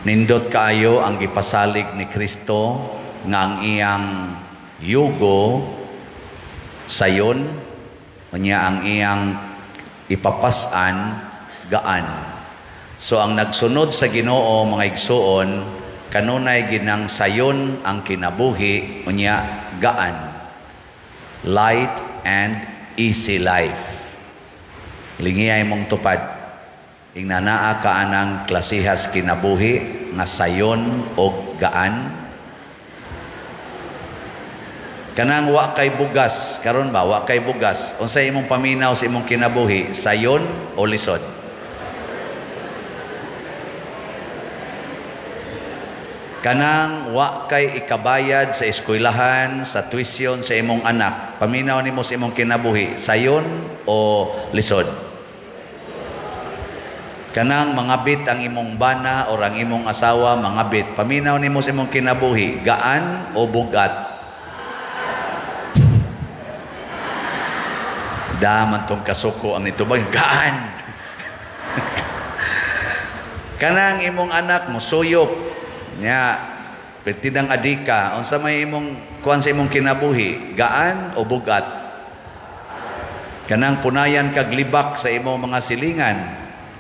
Nindot kaayo ang gipasalig ni Kristo nga ang iyang yugo sayon, unya ang iyang ipapas-an gaan. So ang nagsunod sa Ginoo, mga igsuon, kanunay ginang sayon ang kinabuhi, unya gaan. Light and easy life. Lingiyay mong tupad. Ingna naa ka anang klasihas kinabuhi nga sayon og gaan. Kanang wa kay bugas, karon ba wa kay bugas, unsay imong paminaw sa imong kinabuhi, sayon o lisod? Kanang wa kay ikabayad sa eskwelahan, sa tuition sa imong anak, paminaw nimo sa imong kinabuhi, sayon o lisod? Kanang mangabit ang imong bana or ang imong asawa mangabit, paminaw nimo sa imong kinabuhi, gaan o bugat? Daman tong kasuko ang nitubag, gaan. Kanang imong anak musuyop nya pertidang adika, unsa may imong kuan sa imong kinabuhi, gaan o bugat? Kanang punayan kag libak sa imong mga silingan,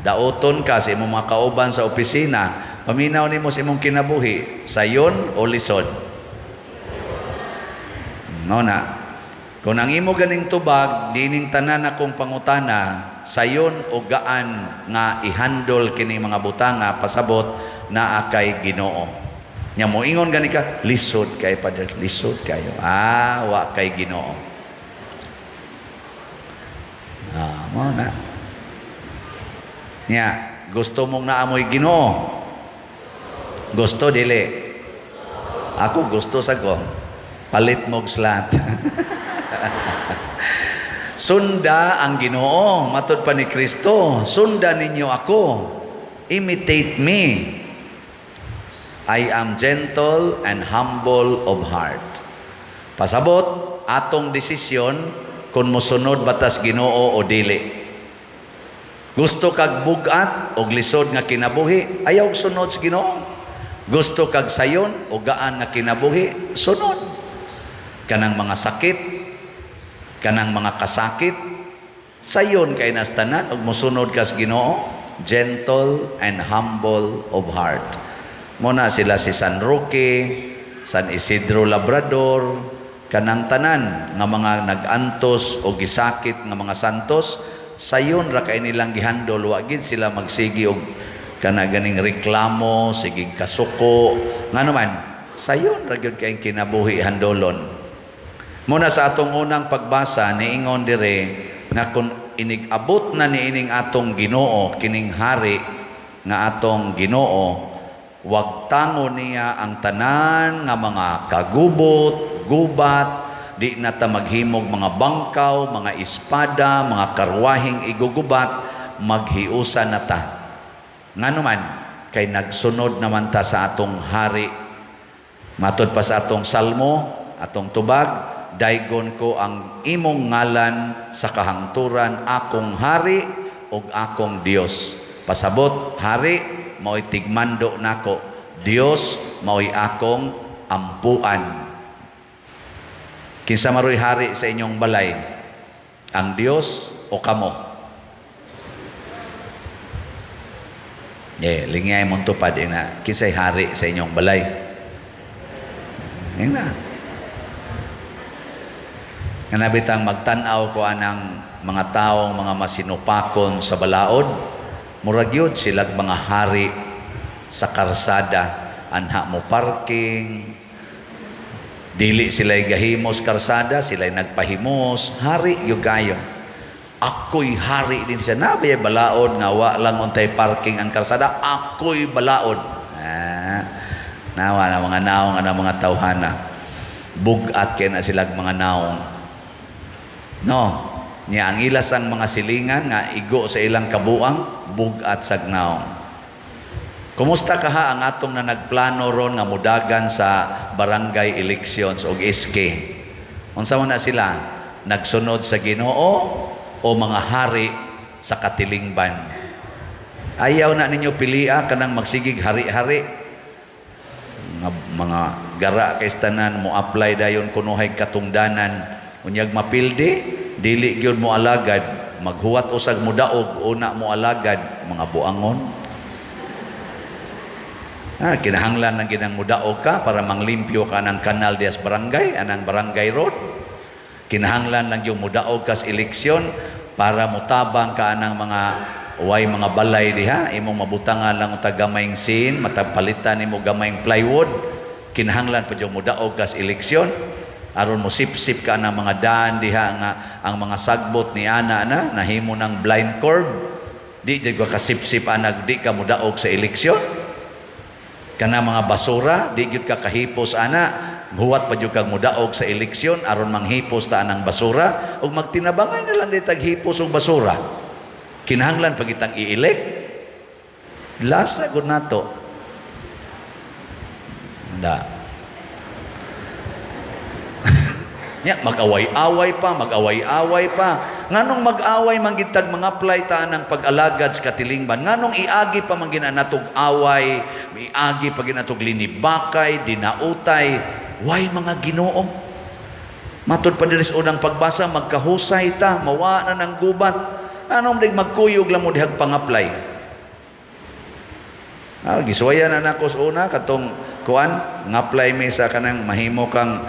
daoton ka sa imong mga kauban sa opisina, paminaw nimo sa imong kinabuhi, sayon o lisod? No na. Kung ang imo ganing tubag, dining tanan akong pangutana, sayon o gaan nga ihandol kini mga butanga, pasabot naa kay Ginoo. Nya moingon gani ka, lisod kay Padre, lisod kayo. Ah, wa kay Ginoo. Ah, mo na. Nya, gusto mong naamoy Ginoo? Gusto dili? Ako gusto sa ko. Palit mog slat. Sunda ang Ginoo, matod pa ni Kristo, sunda ninyo ako. Imitate me. I am gentle and humble of heart. Pasabot, atong desisyon kung mosunod batas Ginoo o dili. Gusto kag bugat o lisod nga kinabuhi, ayaw sunod sa Ginoo. Gusto kag sayon o gaan nga kinabuhi, sunod. Kanang mga sakit, kanang mga kasakit, sayon kay nastanan og mosunod kas Ginoo, gentle and humble of heart. Muna sila si San Roque, San Isidro Labrador, kanang tanan nga mga nag-antos o gisakit nga mga santos, sayon ra kay nilang gihandol, wa gid sila magsigi og kana ganing reklamo, sige kasuko, ngano man, sayon ra gyud kay kinabuhi handolon. Muna sa atong unang pagbasa niingon dire nga kung inig-abot na niining atong Ginoo, kining hari nga atong Ginoo, wag tango niya ang tanan nga mga kagubot, gubat, di na ta maghimog mga bangkaw, mga espada, mga karwahing igugubat, maghiusa na ta. Ngano man, kay nagsunod naman ta sa atong hari. Matod pa sa atong salmo, atong tubag, daygon ko ang imong ngalan sa kahangturan, akong hari ug akong Dios. Pasabot, hari mao'y tigmando nako, Dios mao'y akong ampuan. Kinsa maroy hari sa inyong balay? Ang Dios o kamo? Lingay mong tupad ina, kinsay hari sa inyong balay? Ina. Nga nabitang magtan-aw ko anang mga taong mga masinupakon sa balaod, murag yun silag mga hari sa karsada, anha mo parking, dili sila'y gahimos karsada, sila'y nagpahimos, hari yun kayo. Ako'y hari din siya. Nabay balaod nga wa lang untay parking ang karsada, ako'y balaod. Ah, nawa na mga naong ana mga tawhana. Bugat kay na silag mga naong. No, niya ang ilas ang mga silingan nga igo sa ilang kabuang, bugat sag naong. Kumusta kaha ang atong na nagplano ron nga mudagan sa barangay elections og SK? Unsa man na sila? Nagsunod sa Ginoo o mga hari sa katilingban? Ayaw na ninyo pilia kanang magsigig hari-hari nga mga gara kay tanan mo apply dayon kunuhay katungdanan, unyag mapildi dili gyud mo alagad, maghuwat usag mudaog una mo alagad, mga buangon. Ah, kinahanglan lang ginang mudaog ka para manglimpyo ka ng kanal dias barangay, anang barangay road. Kinahanglan lang yung mudaog kas eleksyon para mutabang ka anang mga way mga balay diha, imong mabutangan lang unta gamayng sin, matapalitan nimo gamayng plywood. Kinahanglan pa yung mudaog kas eleksyon aron mo sip-sip ka ng mga daan diha nga ang mga sagbot ni ana na nahimo ng blind curve. Di jud ka kasip-sip anag di ka mudaog sa eleksyon. Kana mga basura di gyud ka kahipos ana, huwat pa jud kag mudaog sa eleksyon aron manghipos ta anang basura, ug magtinabangay na lang di tag hipos og basura. Kinahanglan pa kitang i-elect? Lasa gud nato da. Nya mag-away-away pa, mag-away-away pa. Nganong mag-away man gitag mga apply ta ng pag-alagad sa katilingban? Nganong iagi pa man ginanatog away, iagi pa ginatog linibakay, dinautay, way mga Ginoo. Matud pa diri sa unang pagbasa, magkahusay ta, mawa na ng gubat. Anong dig magkuyog lang mo dihag pang-apply? Ah, gisuwayan na nako sa una katong kuan, nga-apply mi sa kanang mahimo kang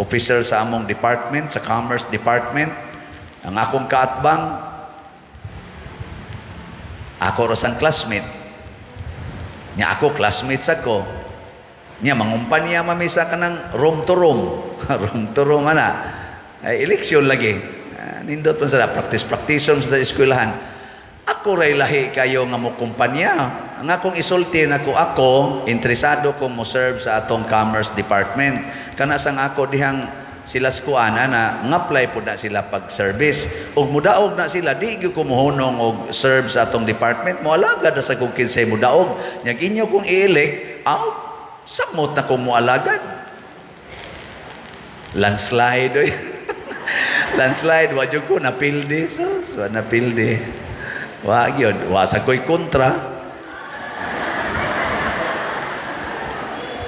officer sa among department, sa Commerce Department. Ang akong kaatbang, ako ra sang classmate. Nya ako classmate sa ko. Nya mangumpanya mami sa kanang room to room. Room to room ana. Ay eleksyon lagi. Ah, nindot man sa practice practice sa eskwelahan. Ako ray lahi kayo nga mo kumpanya. Ang akong isulti nako, ako interesado kong mo serve sa atong Commerce Department. Kana sang ako dihang sila skuana na nga-apply po na sila pag service. Ug mudaog na sila, di gyud ko mohunong og serve sa atong department. Moalagad na sa kung kinsay mudaog. Nyag inyo kong i-elect, aw, samot na kong moalagad. Landslide oy. Landslide, wa jud ko napildi, sus, wa napildi. Wa gyud, wa sa ko'y kontra.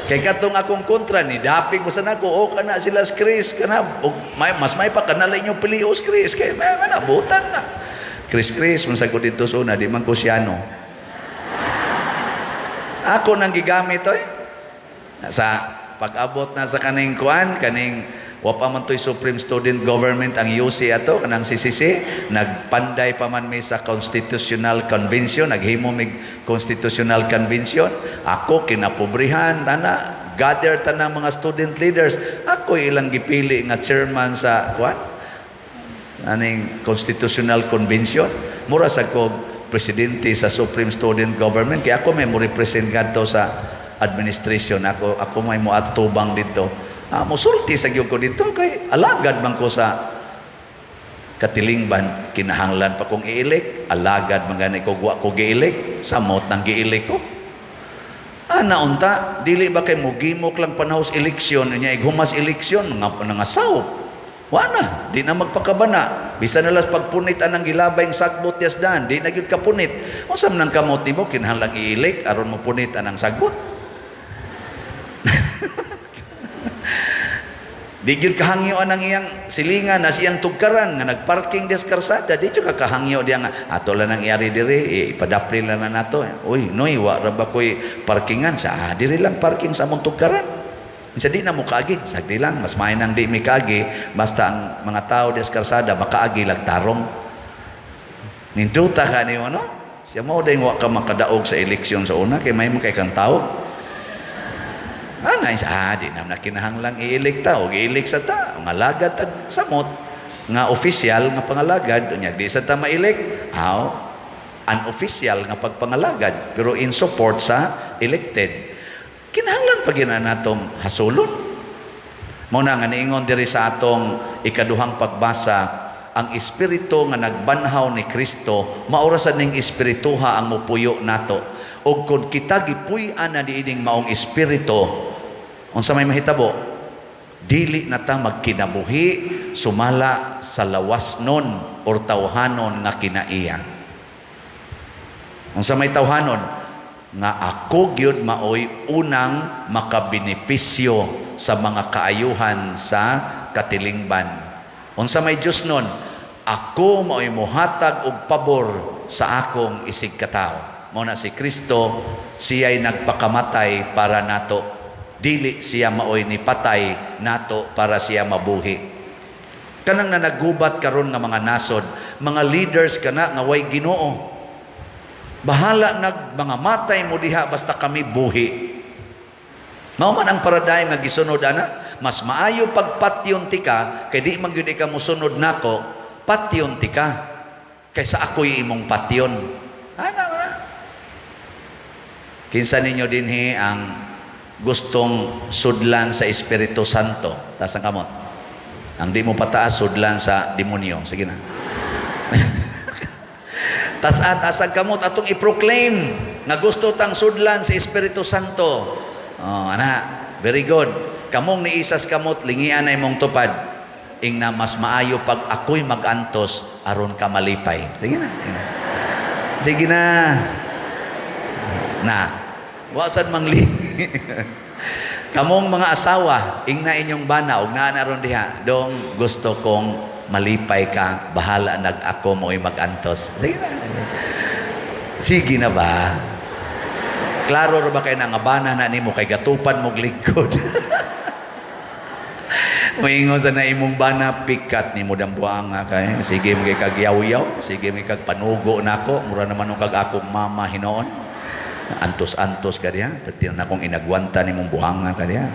Kay katong akong kontra ni dapig mo sa nako, o kana sila si Chris kana og may, mas may pa kanala inyo pilios Chris kay may manabutan na. Chris Chris man sa ko dito sa una, di man ko siyano. Ako nang gigamit oy. Sa pag-abot na sa kaning kuan, kaning wa pa man to'y Supreme Student Government ang UC ato, kanang CCC, nagpanday pa man mi sa Constitutional Convention, naghimo mig Constitutional Convention. Ako kinapobrihan tana, gather tanang mga student leaders. Ako ilang gipili nga chairman sa kuan aning Constitutional Convention. Mura sa ko presidente sa Supreme Student Government kay ako may mo represent kadto sa administration. Ako may mo atubang dito. Ah, musulti sa gyud ko dito kay alagad man ko sa katilingban. Kinahanglan pa kong i-elect, alagad man gani ko, wa ko gi-elect, samot nang gi-elect ko. Ana unta, dili ba kay mugimok lang panahos eleksyon, nya ighumas eleksyon nga nangasaw. Wa na, di na magpakabana. Bisan na las pagpunit anang gilabay sagbot yasdan, di na gyud kapunit. Unsa man ang kamot nimo, kinahanglan i-elect aron mo punit anang sagbot? Di gyud kahangyo anang iyang silingan na siyang tugkaran nga nagparking dias karsada, di gyud ka kahangyo diya nga ato lang ang iyari diri, ipadapli lang na nato. Uy, noy, wa ra ba koy parkingan sa diri lang parking sa among tugkaran. Insa di na mo kaagi, sagdi lang, mas maayo nang di mi kaagi, basta ang mga tao dias karsada makaagi lag tarong. Ninduta ka nimo, no? Siya mao dayng wa ka makadaog sa eleksyon sa una kay may kay kang tao. Ana isa, di na kinahanglang i-elect ta og i-elect sa ta, ngalagad tag samot nga official nga pangalagad, unya di sa ta ma-elect, aw unofficial nga pagpangalagad pero in support sa elected. Kinahanglan pa gyud na natong hasulon. Mao na nga niingon diri sa atong ikaduhang pagbasa, ang espiritu nga nagbanhaw ni Kristo maura sa ning espirituha ang mopuyo nato. Og kun kita gipuy-an na diining maong espiritu, unsa may mahitabo? Dili na ta magkinabuhi sumala sa lawas nun or tawhanon nga kinaiya. Unsa may tawhanon nga ako gyud maoy unang makabenepisyo sa mga kaayuhan sa katilingban. Unsa may Diyos nun? Ako maoy muhatag og pabor sa akong isigkatawo. Mao na si Kristo, siya'y nagpakamatay para nato. Dili siya maoy nipatay nato para siya mabuhi. Kanang na naggubat karon nga mga nasod, mga leaders kana nga way Ginoo. Bahala nag mga matay mo diha, basta kami buhi. Mao man ang paradigm nga gisunod ana, mas maayo pagpatyon tika kay di man gyud ka mosunod nako, patyon tika kaysa ako'y imong patyon. Ana man. Kinsa ninyo dinhi ang gustong sudlan sa Espiritu Santo? Taas ang kamot. Ang di mo pataas, sudlan sa demonyo. Sige na. Taas taas ang kamot atong i-proclaim nga gusto tang sudlan sa Espiritu Santo. Oh, ana, very good. Kamong niisas kamot, lingian na imong tupad. Ingna, "Mas maayo pag ako'y magantos aron ka malipay." Sige na. Sige na. Sige na. Na. Wa sad mangli. Kamong mga asawa, ingna inyong bana og naa na ron diha, "Dong, gusto kong malipay ka, bahala nag ako mo'y magantos." Sige na. Sige na ba? Klaro ra ba kay na nga bana na nimo kay gatupan mo lingkod? Moingon sa na imong bana, "Pikat nimo dambuanga kay sige mo kay kag yaw-yaw, sige mo kag panugo nako, mura naman kag akong mama hinoon. Antos-antos ka diha, perti na akong inagwanta nimong buhanga ka diha."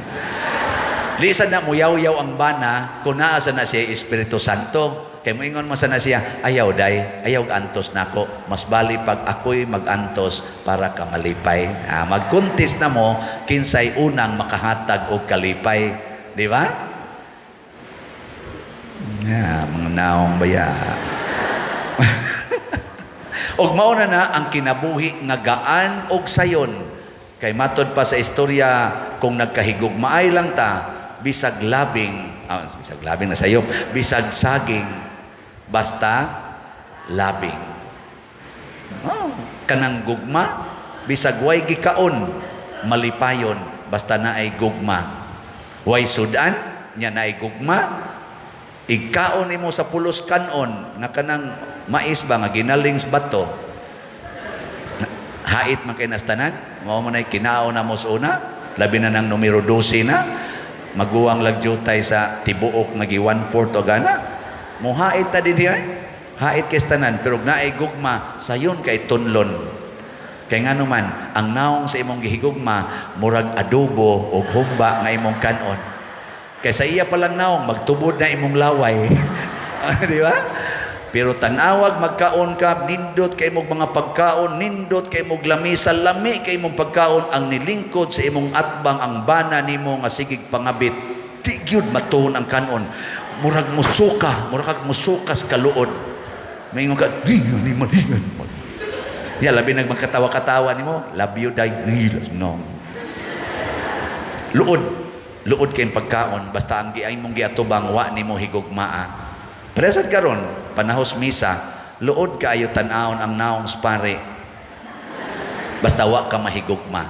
Di sa na mo yaw-yaw ang bana kung naa sa na siya Espiritu Santo. Kay moingon mo sa na siya, "Ayaw day, ayaw antos nako. Mas bali pag ako'y magantos para ka malipay." Ah, magkuntis na mo kinsay unang makahatag og kalipay. Di ba? Yeah, mga naong baya. Og mao na na ang kinabuhi nga gaan og sayon. Kay matod pa sa istorya, kung nagkahigugmaay lang ta, bisag labing, ah, bisag labing na sayop, bisag saging, basta labing. Oh, kanang gugma, bisag way gikaon, malipayon, basta naay gugma. Way sudan, nya naay gugma, igkaon nimo sa pulos kanon nga kanang mais ba nga ginaling sa bato. Hait man kay nastanan, mao man ay kinaon na mo sa una, labi na ng numero 12 na, maguwang lagyutay sa tibuok nga gi 1/4 o gana. Muhait ta din diha. Hait kay tanan, pero naay gugma, sayon kay tunlon. Kay ngano man, ang naong sa imong gihigugma, murag adobo o humba nga imong kanon. Kay sa iya palang naong, magtubod na imong laway. Di ba? Pero tan-awag magkaon ka, nindot kay imong mga pagkaon, nindot kay imong lamisa, lami kay imong pagkaon, ang nilingkod sa imong atbang ang bana nimo nga sigig pangabit. Di gyud matuon ang kanon. Murag musuka, murag kag musukas kaluod. Maingon ka, "Di ni man, di man." Ya, labi nag magkatawa-katawa nimo, "Love you, day." No. Luod. Luod kay pagkaon basta ang giay mong giatubang wa nimo higugmaa. Present karon, panahos misa, luod kaayo tan-awon ang naong pare. Basta wa ka mahigugma.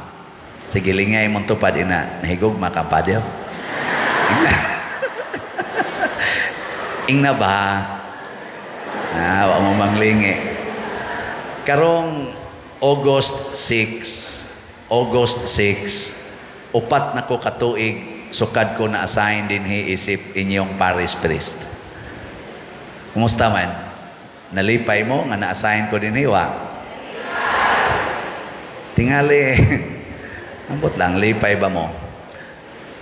Sige, lingay mong tupad ina, "Nahigugma ka pa, diyo?" Ingna. Ingna ba? Ah, wa mo manglingi. Karong August 6, August 6, 4 na ko katuig sukad ko na assign dinhi isip inyong parish priest. Kumusta man? Nalipay mo nga na-assign ko dinhi, wa? Tingali, ambot lang, lipay ba mo?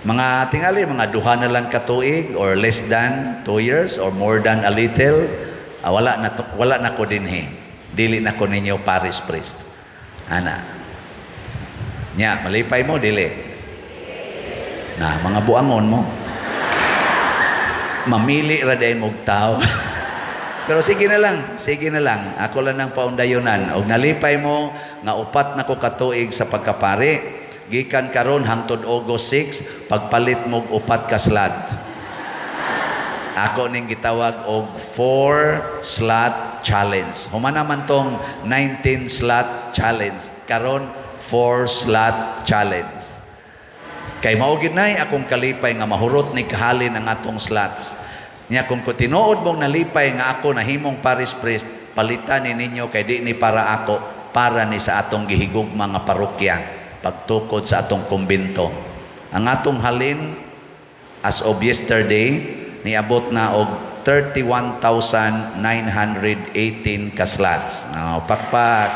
Mga tingali, mga 2 na lang katuig or less than 2 years or more than a little, ah, wala na, wala na ko dinhi. Dili na ko ninyo parish priest. Ana. Nya, malipay mo, dili? Na, mga buangon mo. Mamili ra day mog tao. Pero sige na lang, sige na lang. Ako lang ng paundayonan. Og nalipay mo nga 4 na ko katuig sa pagkapari, gikan karon hangtod August 6, pagpalit mo og 4 ka slot. Ako ning gitawag og 4 slot. slot challenge. Human naman tong 19 slot challenge. Karon 4 slot challenge. Kay mao gyud nay akong kalipay nga mahurot ni kahalin ang atong slots. Nya kung ko tinuod mong nalipay nga ako nahimong parish priest, palitan ni ninyo kay di ni para ako, para ni sa atong gihigugma nga parokya pagtukod sa atong kumbento. Ang atong halin as of yesterday niabot na og 31,918 ka slots. Now, pakpak.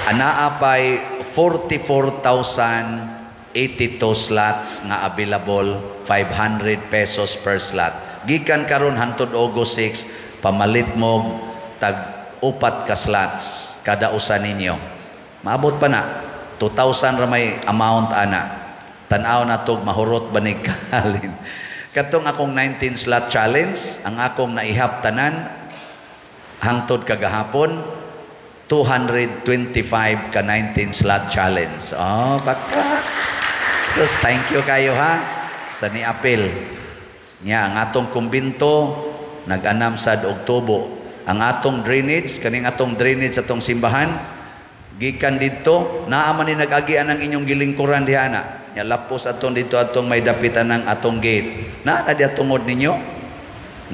Anaa pay 44,082 slots nga available, 500 pesos per slot. Gikan karon hantod August 6, pamalit mo tag upat ka slots kada usa ninyo. Maabot pa na 2,000 ra may amount ana. Tan-aw na tog mahurot ba ni kahalin. Katong akong 19 slot challenge, ang akong naihap tanan hangtod kagahapon 225 ka 19 slot challenge. Oh, pakpak. Sus, thank you kayo ha sa ni-apil. Nya ang atong kumbinto nag-anam sad og tubo. Ang atong drainage, kaning atong drainage sa atong simbahan, gikan didto, naa man ni nag-agian ang inyong gilingkuran diha na. Nya lapos atong didto atong may dapitan ng atong gate. Naa na diha tungod ninyo.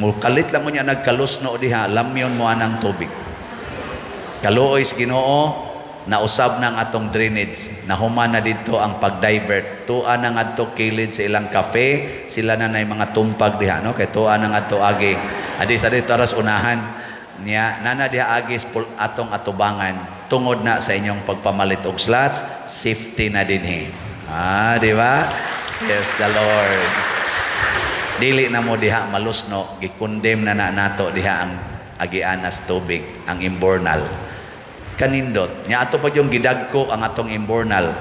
Mukalit lang mo niya nagkalusno diha, lamyon mo anang tubig. Kaluoy sa Ginoo, nausab na ang atong drainage. Nahuman na dito ang pag-divert. Tua na ngadto kilid sa ilang cafe, sila na nay mga tumpag diha, no? Kay tua na ngadto agi. Adi sa dito aras unahan niya, nana diha agis atong atubangan tungod na sa inyong pagpamalit og slots, safety na dinhi. Ah, di ba? Praise the Lord. Dili na mo diha malusno, gikondem na na nato diha ang agianas tubig, ang imbornal. Kanindot. Nya ato pa yung gidagko ang atong imbornal.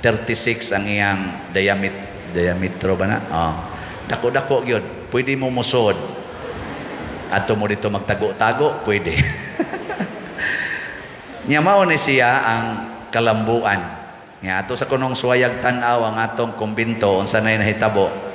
36 ang iyang diametro ba na? Oh. Dako-dako gyud. Pwede mo musod. Ato mo dito magtago-tago, pwede. Nya mao ni siya ang kalambuan. Nya ato sa kunong suwayag tan-aw ang atong kumbinto unsa nay nahitabo.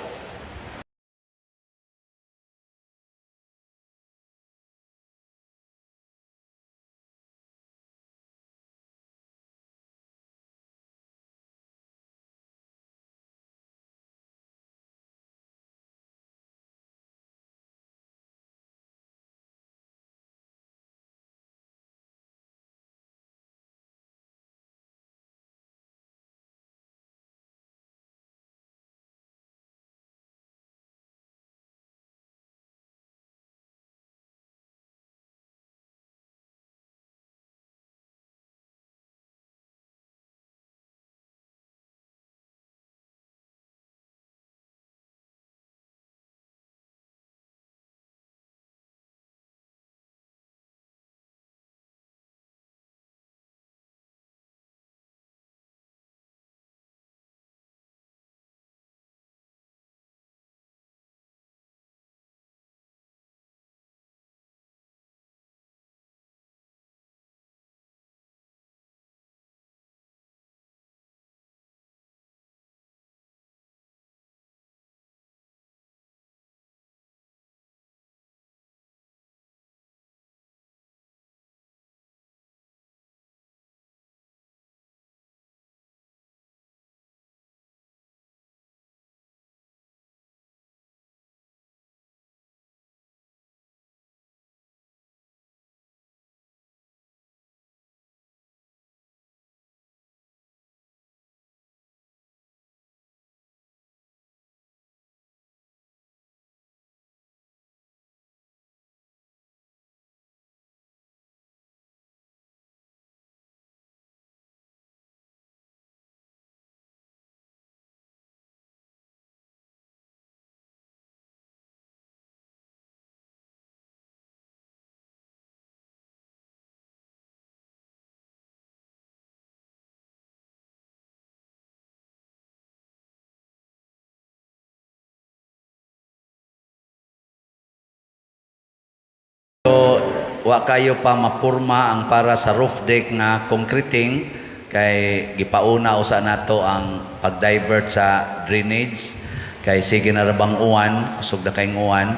Wa kayo pa mapurma ang para sa roof deck nga concreting kay gipauna usa nato ang pag-divert sa drainage kay sige na ra bang uwan, kusog na kayong uwan.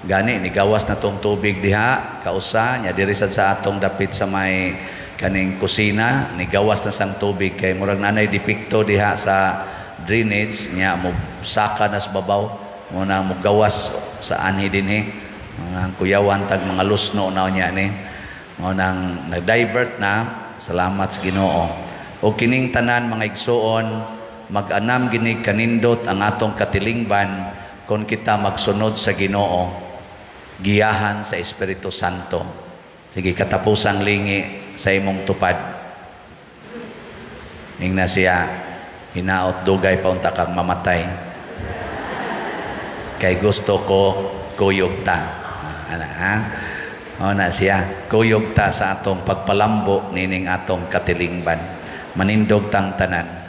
Gani nigawas na tong tubig diha kausa nya diri sad sa atong dapit sa may kaning kusina, nigawas na sang tubig kay murag nanay depekto diha sa drainage nya mo saka na sa babaw mo na mo gawas sa anhi dinhi. Mao nang kuyawan tag mga lusno na unya ni, mao nang nag-divert na. Salamat sa Ginoo. O kining tanan, mga igsuon, mag-anam ginig kanindot ang atong katilingban kung kita magsunod sa Ginoo, giyahan sa Espiritu Santo. Sige, katapusang lingi sa imong tupad. Ingna siya, "Hinaot dugay pa unta kang mamatay. Kay gusto ko kuyog ta." Ah, ana ha? O na siya, kuyog ta sa atong pagpalambo nining atong katilingban. Manindog tang tanan.